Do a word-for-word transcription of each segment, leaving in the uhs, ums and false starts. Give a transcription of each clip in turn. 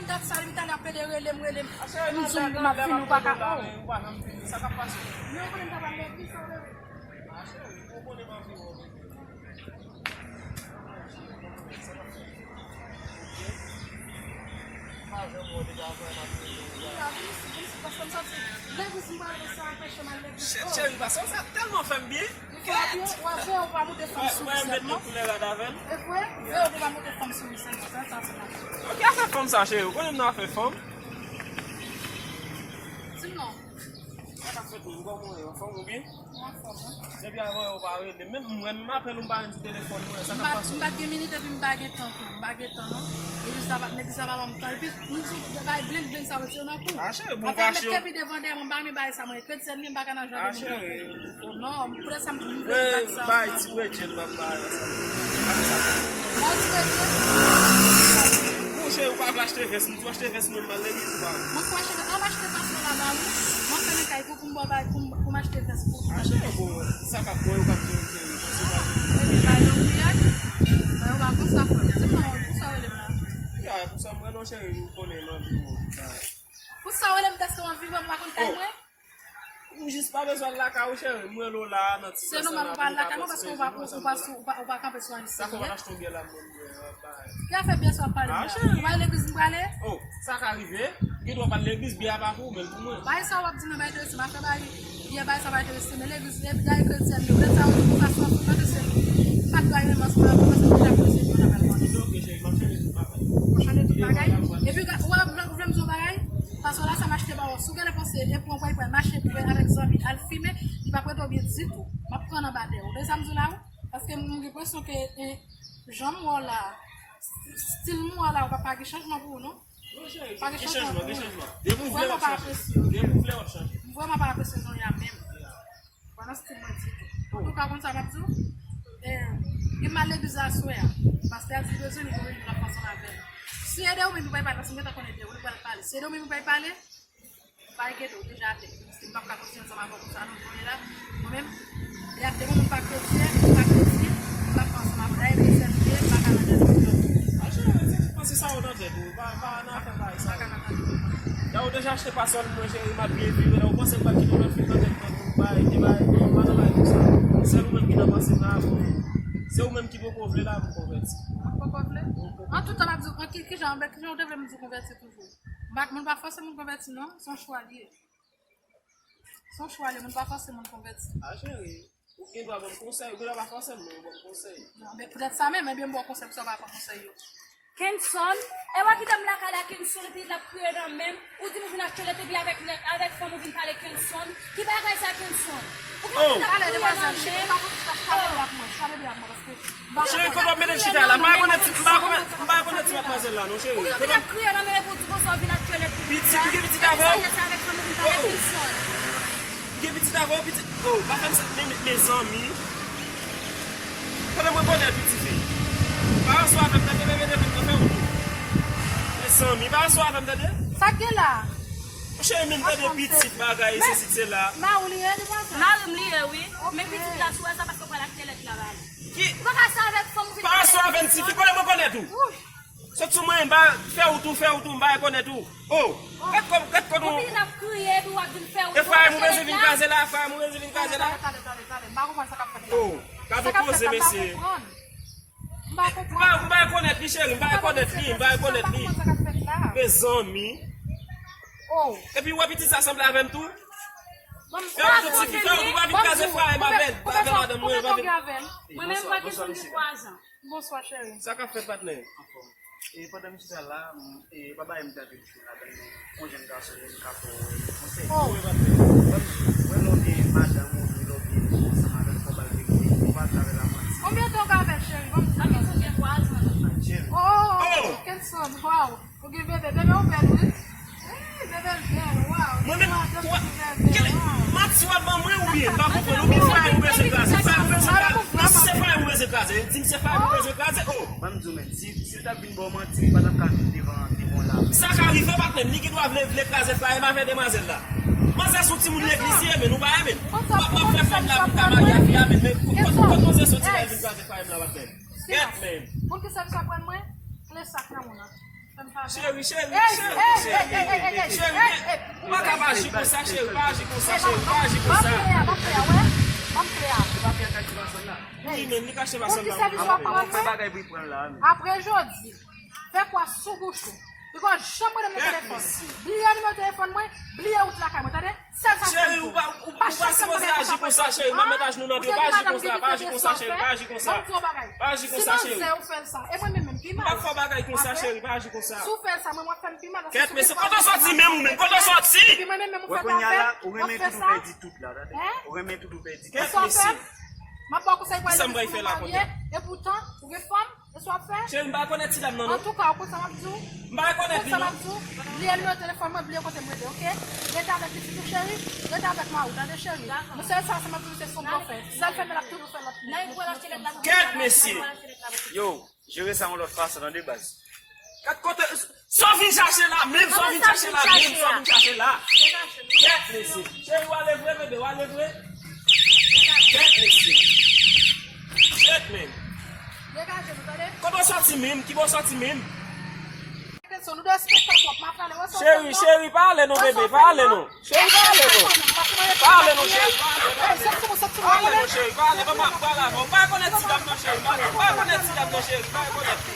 Dat sa, li ta la pede rele m, rele m. M di w, m ap vini, ou pa ka. Ou pa janm vini. Sa k ap pase? Men ou konnen m ta pral legliz, sa w rele? Ah, cheri, ou konnen m ap vini. Sa k ap fèt? Ou pa janm wè w deja avè m ap vini. Vini, vini, vini, paske m santi legliz m pral sa anpeche m al legliz. Cheri, paske sa tèlman fè m byen. Kèt! Wè, veye w pa moute fanm sou li sèlman. E vre, veye w pa moute fanm sou li sèlman, sa, sa, sa. Ki afè fanm sa, cheri? Ou konnen m nan afè fanm? Di m non. Sa k ap fèt menm? Kòman w ye? Anfòm ou byen? Mwen anfòm, wi. Depi avan yè ou pa rele. Menm mwen, menm apèl ou m pa jwenn sou telefòn mwen. Sa k ap pase? M pa t gen minit epi m pa gen tan tou. M pa gen tan, non. Epi sa pa, epi sa pa ban m tan. Epi, m di w, bay blen, blen sa, yo nan kou. Ah, cheri, bon, kache. Afè met kepi devan dèyè mwen, m pa renmen bagay sa, mwen. Kretyen m ye, m pa ka nan jan de moun. Ah, cheri. Non, m prè sa m vle di sa. Bay ti kretyen m ap bay ansanm. Bay ti kretyen. Mouche, ou pa vle achte vès, m tou achte vès mwen, m al legliz ou pa. Mwen pou achte vès, an m achte vès mwen laba wi. Mwen fè nan kay pou, pou m bò bay, pou m, pou m achte vès pou. Achte yon bon, sa k ap bon, yo k ap di, ok, wi, se pa. Epi bay yon priyè, bay yon ba konsa fò. Di m non, pou sa w rele m la. Ya, pou sa mwen non, cheri, ou konnen m anvi ou. Pou sa w rele m, dèske w anvi mwen, m pa konn kay mwen. Ou jis pa bezwen al lakay ou, cheri. M rele w la nan ti tan sa la. Se nòmal ou pa al lakay mwen paske ou pa, ou pa, ou pa, ou pa kanpe sou anyen serye. Sa fè w pa achte yon byè la, m menm, byè, bay. Ki afè byè sa w ap pale la? Ah, cheri. Ou pa legliz m prale? Oh, sa ka rive. Gen dwa w pa al legliz, byè a pa pou ou, men l pou mwen. Bagay sa w ap di nan bay enterese m, afè bay byè, bagay sa pa enterese m, men legliz, e, bagay kretyen yo, lè sa yo, ou pa sou, ou pa enterese m. M pa t dwa rive m ansanm avè w, paske m deja konnen se byè w t ap al konnen. Ok, cheri, m ap chanje tout bagay. Ou chanje tout bagay? Epi, ou wè, ou vle, ou vle m di w yon bagay? Paske la sa m achte ba ou, si w genlè panse e pran w pral mache pou avèk zanmi al fimen, li p ap rete w byen ditou. M ap pran anba dèyè w. Ou tande sa m di w la wi? Paske m gen enpresyon ke, eh, jan m wè w la, st-, stil m wè w la, ou pa, pa gen chanjman pou ou non. Non, cheri, pa gen chanjman, gen chanjman. Depi w vle w ap chanje. Depi w vle w ap chanje. M vrèman pa apresye jan w ye a menm. Pandan stil mwen ditou. Antouka, konn sa m ap di w? Eh, gen m al legliz la aswè a. Pastè a di l bezwen li, pou li vin ap ansanm avè l. Si e de ou menm li pral pale, paske m gentan konnen de ou li pral pale. Si e de ou menm li pral pale, pa enkyete w, deja atè. Paske m p ap ka kontinye ansanm avè w konsa non, kounye la. Mwen menm, e ak de moun pa kretyen, pa kretyen, m p ap ansanm avè w. Dayè, kretyen m ye, m pa ka nan dèyè moun. Achte, se ti panse sa yo nan tèt ou. Pa, pa nan afè bagay sa yo. Lè ou deja achte pasòl mwen, cheri, m ap byen viv. Lè ou panse m p ap kite w nan fil nan tèt mwen pou bay, te bay, non, pa nan bagay konsa. Sèl ou menm ki nan panse m nan avè w. Se ou menm ki poko vle la pou konvèti. Mwen poko vle? An tout tan m ap di w, an ki, kijan, kijan ou te vle m di w konvèti toujou? M pa, moun pa fòse moun konvèti non, se yon chwa li ye. Se yon chwa li ye, moun pa fòse moun konvèti. A cheri, ou gen dwa ban m konsèy, ou gen dwa pa fòse m, men ou ban m konsèy. Non, men poutèt sa menm, ebyen m ba w konsèy pou sa w pa pran konsèy yo. Kenson, e w a kite m lakay la, Kenson, epi l ap kriye nan men m. Ou di m ou vin achte lèt, epi avèk lèt, avèk fanm ou vin pale Kenson. Ki bagay sa, Kenson? Ou konn ki l ap kriye nan men m? Talè, demwazèl, chita, chita, chita bebe ak mwen, chita bebe ak mwen, paske Cheri, kote w ap mete chita la? M pa rekonèt ti, m pa rekonèt, m pa rekonèt ti matmwazèl la non, cheri. Ou gen pitit avè w? Pitit, ou gen pitit avè w? Oh! Ou gen pitit avè w, pitit? Oh, pa fè m sa, men, men, mezanmi. Kote mwen konnen pitit fi? Pa anso avè m, tande bebe, tande m nan fè ou. Mezanmi, pa anso avè m, tande? Sa k gen la? Cheri, menm tande pitit bagay, sesi, sela. Mari w li ye, demwazèl? Mari m li ye, wi. Men pitit la, si w wè sa, paske w pral achte lèt la ba li. Ki? Ou pa ka sa avèk fanm ou vin. Pa anso avè m, tifi, kote mwen konèt ou? Sot sou mwen, m pa fè ou tou, fè ou tou, m pa rekonèt ou. Oh, gad kò, gad kò nou. Ou vin ap kriye, epi w ap di m fè ou tou. Efrayim, ou bezwen vin kraze la, Efrayim, ou bezwen vin kraze la. Talè, talè, talè, talè, m pa konprann sa k ap fèt la. Oh, gad yon koze, mesye. M pa konprann. M pa, m pa rekonèt li, cheri, m pa rekonèt li, m pa rekonèt li. Mezanmi. Oh. Epi w wè pitit sa sanble avè m tou? Fè ou tou tifi, fè ou tou, pa vin kraze fwaye m avè l, avè madanm mwen, pa vin. Mwen menm, mwen gen twa zan. Bonswa, cheri. Sa k ap fèt, patnè? Anfòm. E pandan m chita la, m, e, pa bay m tande m fin ladan yon jèn gason, m ka fè w konsèy. Oh. Wi, patnè. Ban m di w, wè lè w gen madanm ou, lè w gen ansanm avè l, fò w ba l vérité, fò w pa travay lamanti. Konbyen tan w gen avè l, cheri? Ban m di w. Sa gen konbyen, twa zan, twa zan. Cheri. Oh, Kenson, waw. Ou gen bebe, bebe ou bèl, wi. Eh, bebe l bèl, waw. Mwen menm, twa, kèl manti w ap ban mwen oubyen? M pa konprann. Oubyen fwaye ou bezwen kraze? Fwaye ou bezwen kraze? Non, si se fwaye ou bezwen kraze, di m se fwaye ou bezwen kraze. Oh! Ban m di w, men, si, si l t ap vin ba w manti, li pa t ap ka vin devan, devan w la. Sa ka rive, patnè m, li gen dwa vle, vle kraze fwaye m avè demwazèl la. Manzè se yon timoun legliz li ye, men nou pa renmen l. M ap, m ap fè fanm la pou l ka marye ak fi a, men, men kot, kot manzè soti la, l vin kraze fwaye m la, patnè m? Silans. Gèt menm. Konn ki sèvis w ap rann mwen? Kle sak nan men w nan. Cheri, cheri, cheri, cheri. Cheri, ou pa ka pa aji konsa, cheri, pa aji konsa, cheri, pa aji konsa. Li menm, li kache pa sanm nan. Apre jodi, fè kwa sou bouch ou. Piko janm rele m nan telefòn. Bliye nimewo telefòn mwen, bliye wout lakay mwen, tande? Sèl sa. Cheri, ou pa, ou, ou pa sipoze aji konsa, cheri. M ap met ajnou nan pye w, pa aji konsa, pa aji konsa, cheri, pa aji konsa. Pa aji konsa, cheri. Si manzè ou fè l sa, e mwen menm menm ki mal. M pa fè bagay konsa, cheri, pa aji konsa. Si w fè l sa, mwen, mwen fè m pi mal. Kèt mesye, kote w soti menm ou menm? Kote w soti? Epi mwen menm menm ou fè sa, w ap fè sa. Ou renmen tout ou pèdi tout la, tande? Ou renmen tout ou pèdi tout. Kèt mesye. M ap ba w konsèy pou al marye, e poutan, ou gen fanm. Cheri, m pa rekonèt ti dam nan, non. Antouka, ou konn sa m ap di w? M pa rekonèt li, non. Bliye nimewo telefòn mwen, bliye kote m rete, oke? Rete avèk pitit ou, cheri. Rete avèk mari w, tande, cheri? Mwen, sèl sa, sa m ap di w, se son blofè. Sèl fè men l ap toujou fè lòt. Kèt mesye. Yo, jere sa yon lòt fason, tande, baz. Kat kote, sa w vin chache la menm, sa w vin chache la menm, sa w vin chache la. Kèt mesye. Cheri, w ale vre, bebe, w ale vre. Kèt mesye. Kèt menm. Degaje nou, tande? Kote w soti menm? Ki bò w soti menm? Cheri, cheri, pa ale non, bebe, pa ale non. Cheri, pa ale non. Pa ale non, cheri, pa ale non. Pa ale non, cheri, pa ale. Mwen pa, mwen pa la non. M pa rekonèt ti dam nan, cheri. M pa rekonèt ti dam nan, cheri. M pa rekonèt li.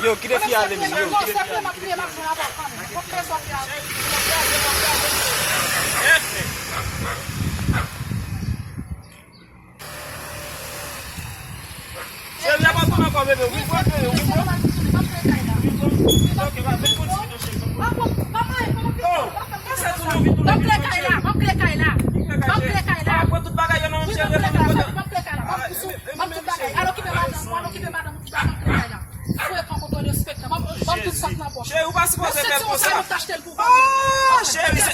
Yo, kite fi a ale menm, yo, kite fi a ale, kite fi a ale. Cheri, y ap ap tounen ankò, bebe. Wi, wi, wi, wi, wi. Wi, wi. Ok, va, vin kontinye, cheri. Oh, pase tounen, vin tounen, vin tounen, cheri. Vin tounen, cheri. Pran tout bagay yo non, cheri. Pran tout bagay. Al okipe madanm ou, al okipe madanm ou, kite m ap pran kay la. Frekan, kote w respekte. Ban m, ban m tout sa k nan pòch. Cheri, ou pa sipoze fè konsa. Se ti yon sa yo t achte l pou ou. Oh, cheri, se,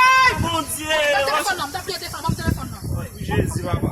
ay, Bondye. Ban m telefòn nan, m t ap bliye telefòn, ban m telefòn nan. Jezi, papa.